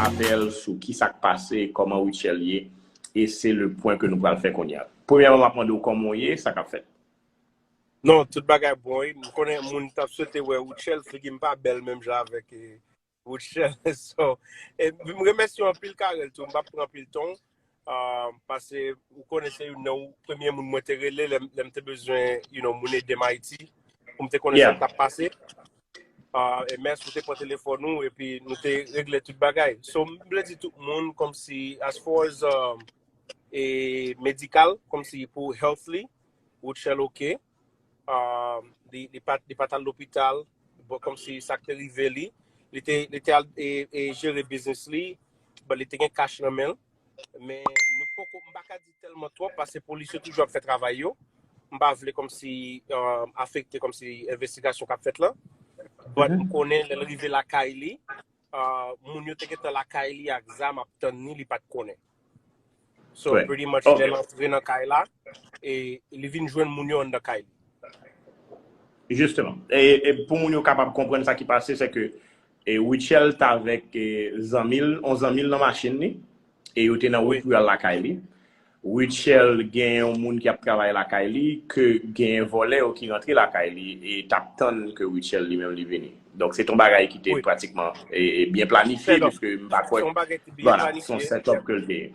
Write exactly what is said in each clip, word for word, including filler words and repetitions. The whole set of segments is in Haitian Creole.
apèl sou ki sa k pase, kòman Rutshelle ye, e se le pwen ke nou pral fè kounye a. Premyèman, m ap mande w kòman w ye, sa k ap fèt. Non, tout bagay bon, wi. M konnen moun t ap swete wè Rutshelle, figi m pa bèl menm jan avèk eh, Rutshelle. So, eh, m remèsye w anpil, Carel, tou. M p ap pran anpil tan w. Ah, paske ou konnen se youn nan premye moun mwen te rele lè, lè m te bezwen, you know, moun ede m Ayiti. Pou m te konnen sa k t ap pase. Ah, e mèsi ou te pran telefòn ou epi nou te regle tout bagay. So, m vle di tout moun, kòmsi, as far as um, e medikal, kòmsi pou healthly, Rutshelle ok. Um, li, li pa li pa t al lopital, bon, kòmsi sa k te rive li, li te, li te al e, e jere biznis li, but li te gen cash nan men l. Men nou poko, m pa ka di tèlman twòp, paske polis yo toujou ap fè travay yo. M pa vle kòmsi um, afekte kòmsi envestigasyon k ap fèt la. But m konnen lè l rive lakay li, uh, moun yo te gentan lakay li ak zam ap tann li, li pa t konnen. So pretty much lè l antre nan kay la, e li vin jwenn moun yo anndan kay li. Jisteman. E, e pou moun yo kapab konprann sa ki pase, se ke e Rutshelle t avèk e, zanmi l, yon zanmi l nan machin li, e yo te nan wout pou y al lakay li. Rutshelle gen yon moun ki ap travay lakay li, ke gen vòlè yo ki rantre lakay li, e t ap tann ke Rutshelle li menm li vini. Donk, se t on bagay ki te pratikman e, e byen planifye, piske m pa kwè, vwala, se yon set up ke l te ye.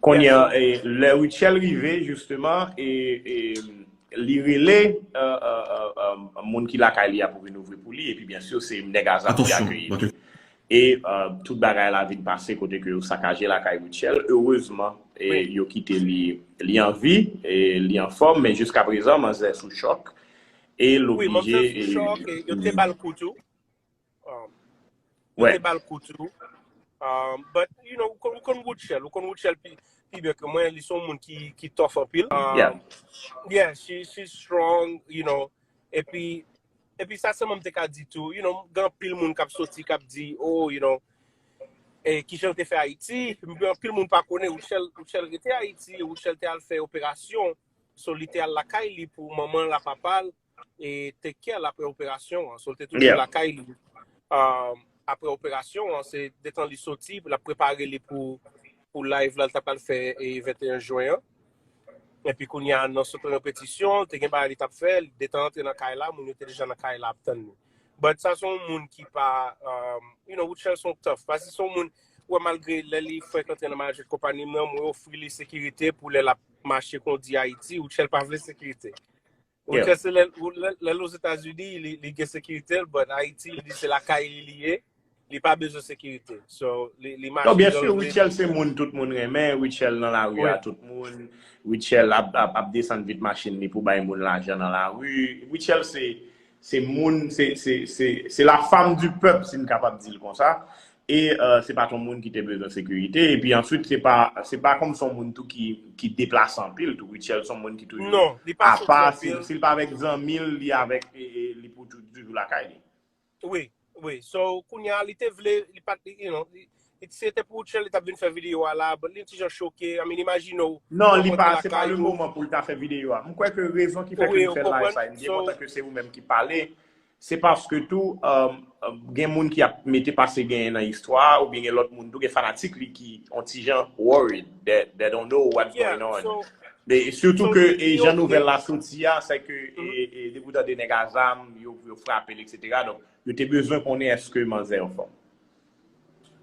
Kounye a, e, lè Rutshelle rive, jisteman, e, e li rele e, e, e, e, moun ki lakay li a pou vin ouvri pou li, epi byen si se nèg a zam ki akeyi li. E e, tout bagay la vin pase kote ke yo sakaje lakay Rutshelle. Erezman, e, yo kite li, li an vi, e, li anfòm, men jiskaprezan, manzè sou chòk. E l oblije. Wi, manzè sou chòk, e yo te ba l kou tou. Um, yo te ba l kou tou. Um, but, you know, ou konn, ou konn Rutshelle, ou konn Rutshelle pi, pi byen ke mwen, li se yon moun ki, ki tough anpil. Um, yeah, she, she's strong, you know. Epi, epi sa sèlman m te ka di tou, you know, gen anpil moun k ap soti, k ap di, oh, you know, e kijan l te fè Ayiti, men anpil moun pa konnen, Rutshelle, Rutshelle rete Ayiti, Rutshelle te al fè operasyon, so li te al lakay li pou manman l ak papa l, e take care l apre operasyon an. So, l te toujou lakay li. Um, apre operasyon an, se detan li soti, l ap prepare li pou, pou live la, l ta pral fè e venteyen jen an. Epi kounye a, nan sot repetisyon, te gen bagay li t ap fè, detan antre nan kay la, moun yo te deja nan kay la ap tann li. But sa se yon moun ki pa, um, you know, Rutshelle se yon tough. Paske se yon moun, wè, malgre lè li fenk antre nan management konpayi m nan, mwen ofri li sekirite pou lè l ap mache kondi Ayiti, Rutshelle pa vle sekirite. Rutshelle se lè, lè, lè l Ozetazini, li, li gen sekirite l, but Ayiti, li di se lakay li li ye, li pa bezwen sekirite. So, li, li mache. Non, byen si, Rutshelle se moun tout moun renmen, Rutshelle nan lari a tout moun, Rutshelle ap, ap, ap desann vit machin li pou bay moun lajan nan lari. Rutshelle se, se moun, se, se, se, se la femme du peuple, si n kapab di l konsa. E e, se pa t yon moun ki te bezwen sekirite. Epi answit, se pa, se pa kòm se yon moun tou ki, ki deplase anpil tou. Rutshelle se yon moun ki toujou apa, si, si l pa avèk zanmi l, li avèk, e, e, li pou tou- toujou lakay li. Wi, wi. So, kounye a, li te vle, li pa t, you know, li, li- si se te pou Rutshelle, li t ap vin fè videyo a la, but li yon ti jan choke. I mean, imajine w. Non, li pa, se pa le moman pou l ta fè videyo a. M kwè ke rezon ki fè ke nou fè live sa, m byen kontan ke se ou menm ki pale. Se paske tou, um, um, gen moun ki ap mete pase genyen nan istwa a, oubyen gen lòt moun tou, gen fanatik li ki on ti jan worried, they, they don't know what's going on. E sitou ke e, jan nouvèl la soti a, se ke e, e, depi w tande nèg a zam, yo, yo frape l, et cetera. Donk, yo te bezwen konnen èske manzè anfòm.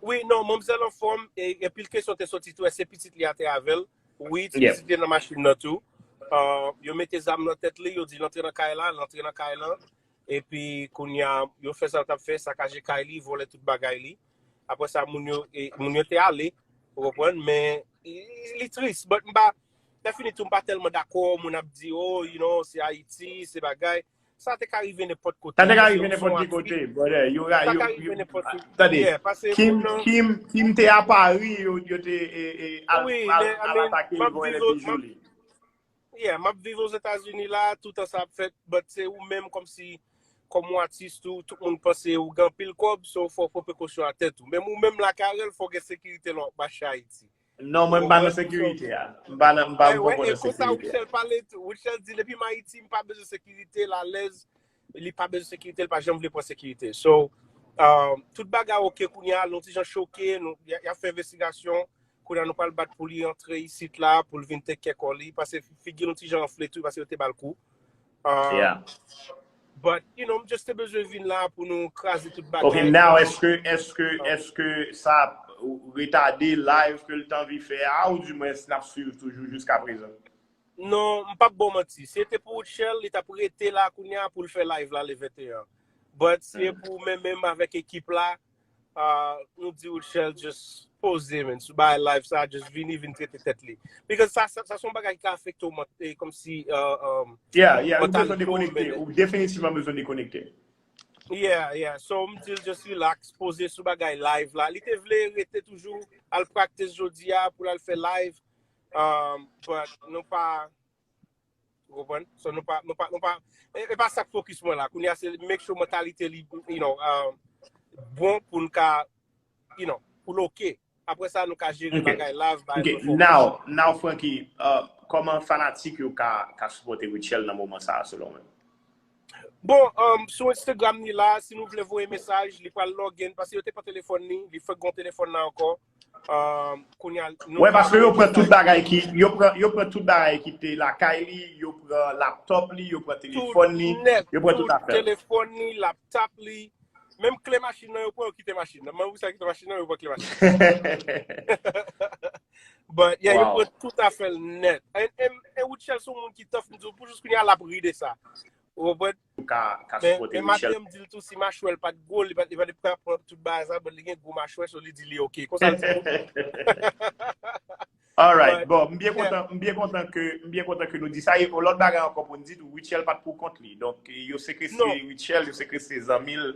Wi, non, manmzèl anfòm, e, e pil kesyon te soti tou, èske pitit li a te avè l? Wi, ti pitit li nan machin nan tou. Uh, yo mete zam nan tèt li, yo di l antre nan kay la, l antre nan kay lan. Epi kounye a, yo fè sa yo t ap fè, sakaje kay li, vòlè tout bagay li. Apre sa, moun yo, e, moun yo te ale, ou konprann, men li, li tris. But m pa, definitivman, m pa tèlman dakò, moun ap di, oh, you know, se Ayiti, se bagay. Sa te ka rive nenpòt kote. Sa te ka rive nenpòt ki kote, brother. Yo, sa ka rive nenpòt ki kote. Tande, Kim, Kim, Kim te a Pari, yo, yo te e, e, al, al, al atake l, vòlè bijou li. Yeah, m ap viv Ozetazini la, toutan sa ap fèt, but se ou menm kòmsi, kòm ou atis tou, tout moun panse ou gen anpil kòb, so fò w pran prekosyon a tèt ou. Menm ou menm la, Carel, fò w gen sekirite lè w ap mache Ayiti. Non, mwen m pa nan sekirite a. M pa nan, m pa, m poko nan sekirite a. Rutshelle pale tou. Rutshelle di, depi m Ayiti, m pa bezwen sekirite, l alèz. Li pa bezwen sekirite, li pa janm vle pran sekirite. So, Um, tout bagay oke kounye a, nou ti jan choke, nou, y a, y a fè envestigasyon. Kounye a nou pral bat pou li antre isit la, pou l vin tek kè kò li, paske figi l yon ti jan anfle tou, paske yo te ba l kou. Um, Yeah. But, you know, m just te bezwen vin la pou nou kraze tout bagay. Ok, now, èske, èske, èske sa retade live ke l t anvi fè a, ou di mwens n ap swiv toujou jiska prezan? Non, m p ap ba w manti. Si se te pou Rutshelle, li t ap rete la kounye a pou l fè live la le venteyen. But si se pou mwen menm avèk ekip la, uh, nou di Rutshelle just poze, man, sou bay live sa, just vini, vin trete tèt li. Because sa, sa, sa se yon bagay ki ka afekte w, man, e, kòmsi, uh, um, Yeah, yeah, ou bezwen mentality w, dekonekte. man. Ou definitivman bezwen dekonekte. Yeah, yeah. So, m di l just relax, poze sou bagay live la. Li te vle rete toujou, al practice jodi a pou l al fè live. Um, but nou pa, ou konprann? So, nou pa, nou pa, nou pa, e, e pa sa k focus mwen la. Kounye a, se make sure mentalite li, you know, um, bon pou n ka, you know, pou l oke. Apre sa, nou ka jere Ok. Bagay live, bagay Ok, performance. Now, now, Francky, uh, kòman fanatik yo ka, ka sipòte Rutshelle nan moman sa a, selon mwen? Bon, um, sou Instagram ni la, si nou vle voye mesaj, li pral login, paske yo te pran telefòn ni, li fèk gon telefòn nan ankò. Um, kounye a, nou Wè, pa paske yo voye pran tout mesaj. Bagay ki, yo pran, yo pran tout bagay ki te lakay li, yo pran laptop li, yo pran telefòn li, Nèt, yo pran tout afè. Telefòn ni, laptop li, menm kle machin nan, yo pran, yo kite machin nan. Menm ou sa kite machin nan, yo pran kle machin. But, yeah, yo Wow. Pran tout afè l nèt. And, and, and Rutshelle se yon moun ki tough, m di w, pou jis kounye a, l ap ri de sa. Ou konprann? Ka, ka Men, sipòte men Rutshelle. Maten, m di l tou, si machwè l pa t gwo, li pa, li pa t pran tout bagay sa, but li gen gwo machwè, so li di li oke. Konsa l di m. Alright, But, bon, m byen yeah. Kontan, m byen kontan ke, m byen kontan ke nou di sa. E yon lòt bagay ankò pou n di tou, Rutshelle pa t pou kont li. Donk, yo sekwestre Non. Rutshelle, yo sekwestre zanmi l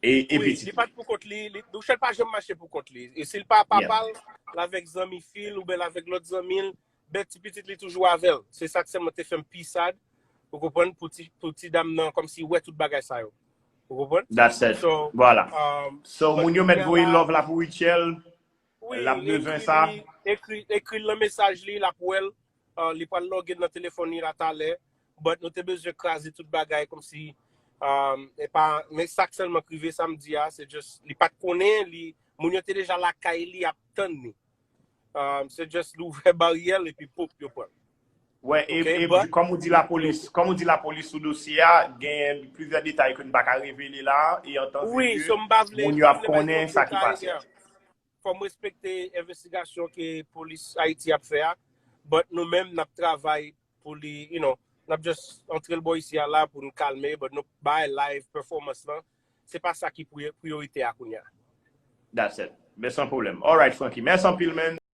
e, e Wi, pitit li pa li. t pou kont li, li, Rutshelle pa janm mache pou kont li. E si l pa Yeah. papa l, l avèk zanmi fi l, oubyen l avèk lòt zanmi l, bèt ti pitit li toujou avè l. Se sa k sèlman te fè m pi sad. Ou konprann? Pou ti, pou ti dam nan, kòmsi wè tout bagay sa yo. Ou konprann? That's it. So, Voilà. Um, So, but moun yo mèt kounye a voye la, love la pou Rutshelle. wi, L ap bezwen ekri sa. Li, ekri, ekri l nan mesaj li, l ap wè l. Uh, li pral login nan telefòn li la talè. But nou te bezwen kraze tout bagay kòmsi, um, e pa, men sa k sèlman k rive samdi a, se just, li pa t konnen, li, moun yo te deja lakay li ap tann li. Um, se just li ouvè baryè l epi pop, yo pran l. Wè, e, Ok, e but kòm ou di lapolis, kòm ou di lapolis sou dosye a, gen plizyè detay ke n pa ka revele la, e an tan Wi, e so m pa vle, moun m yo pa ap vle bay konnen twòp sa ki detay, pase. Yeah. Fò m respekte envestigasyon ke polis Ayiti ap fè a, but nou menm n ap travay pou li, you know, n ap just antre l bò isi a la pou n kalme, but nou bay live performance lan, se pa sa ki priyo-, priyorite a kounye a. That's it. Men san pwoblèm. Alright, Francky. Mèsi anpil, man.